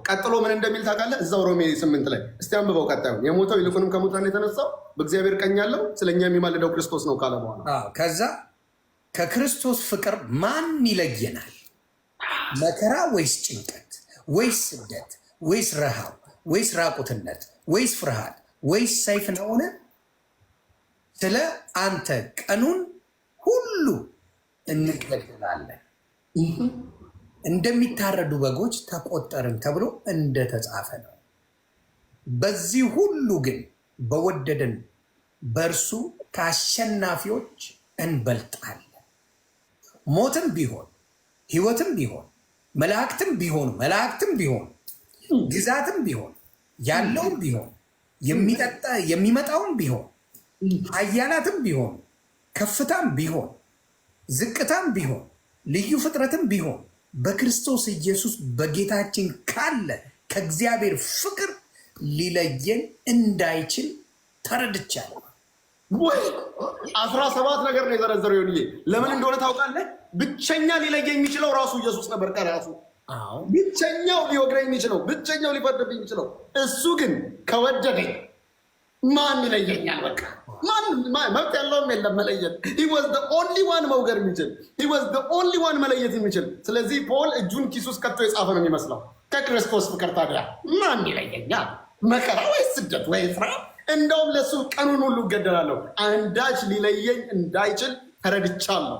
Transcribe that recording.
ቀጥሎ ምን እንደሚል ታውቃለህ? እዛው ሮሜ 8 ላይ እስቲ አንብበው። ቀጣዩ የሞተው ይልቁንም ከሙታን የተነሳው በእግዚአብሔር ቀኝ ያለው ስለኛ የሚማልደው ክርስቶስ ነው ካለ በኋላ። ከዛ ከክርስቶስ ፍቅር ማን ይለየናል? መከራ ወይስ ጭንቀት ወይስ ስደት ወይስ ረሃብ ወይስ ራቁትነት ወይስ ፍርሃት ወይስ ሰይፍ ነውን? ስለ አንተ ቀኑን ሁሉ እንገደላለን፣ እንደሚታረዱ በጎች ተቆጠርን ተብሎ እንደተጻፈ ነው። በዚህ ሁሉ ግን በወደደን በእርሱ ከአሸናፊዎች እንበልጣለን። ሞትም ቢሆን ሕይወትም ቢሆን መላእክትም ቢሆኑ ግዛትም ቢሆን ያለውም ቢሆን የሚመጣውም ቢሆን ኃያላትም ቢሆን ከፍታም ቢሆን ዝቅታም ቢሆን ልዩ ፍጥረትም ቢሆን በክርስቶስ ኢየሱስ በጌታችን ካለ ከእግዚአብሔር ፍቅር ሊለየን እንዳይችል ተረድቻለሁ። ወይ 17 ነገር ነው የዘረዘረው። ይሁንዬ ለምን እንደሆነ ታውቃለህ? ብቸኛ ሊለየኝ የሚችለው ራሱ ኢየሱስ ነበር። ከራሱ ብቸኛው ሊወግረኝ የሚችለው፣ ብቸኛው ሊፈርድብኝ የሚችለው እሱ ግን ከወደደኝ ማን ይለየኛል? በቃ ማን መብት ያለውም የለም መለየት። He was the only one መውገር የሚችል፣ he was the only one መለየት የሚችል። ስለዚህ ፖል እጁን ኪሱ ውስጥ ከቶ የጻፈ ነው የሚመስለው። ከክርስቶስ ፍቅር ታዲያ ማን ይለየኛል? መከራ ወይስ ስደት ወይስ ረሃብ? እንደውም ለእሱ ቀኑን ሁሉ እገደላለሁ። አንዳች ሊለየኝ እንዳይችል ተረድቻለሁ።